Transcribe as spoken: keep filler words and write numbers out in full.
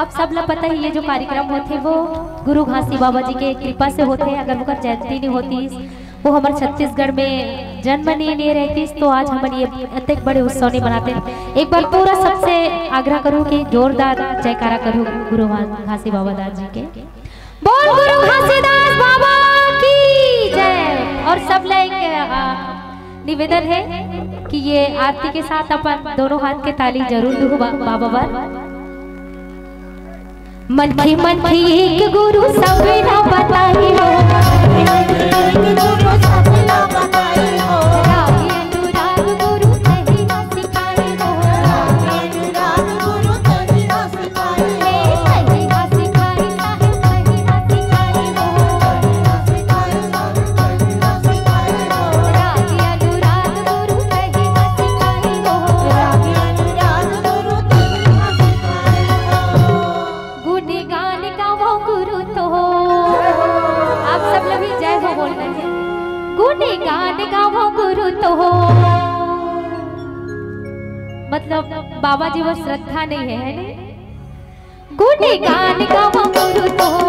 आप सब ला पता ही, ये जो कार्यक्रम होथे वो गुरु घासी बाबा जी के कृपा से होथे। अगर ओकर जयंती नहीं होती, वो हमर छत्तीसगढ़ में जन्म नहीं ले रहतीस, तो आज हमन ये अतेक बड़े उत्सव नहीं मनाते। एक बार पूरा सबसे आग्रह करूँ कि जोरदार जयकारा करूँ गुरु घा-, घासी बाबा दास जी के। बोल गुरु घासीदास बाबा की जय। और सब ला एक, आ, निवेदन है कि ये आरती के साथ अपन दोनों हाथ के ताली जरूर दू बा-, बाबा बर। मनखे मनखे एक गुरु सबला बताई हो। रागी अनुराग गुरु तही ना सिखाई हो। हे तही ना सिखाई, साहेब तही ना सिखाई हो। रागी अनुराग गुरु तही ना सिखाई हो। गुणगान गावो गुरु तो। आप सब लोग भी जय हो बोलना है। गुणगान गावो गुरु तो। मतलब बाबा जी वो श्रद्धा नहीं है, है नहीं? गुणगान गावो गुरु तो।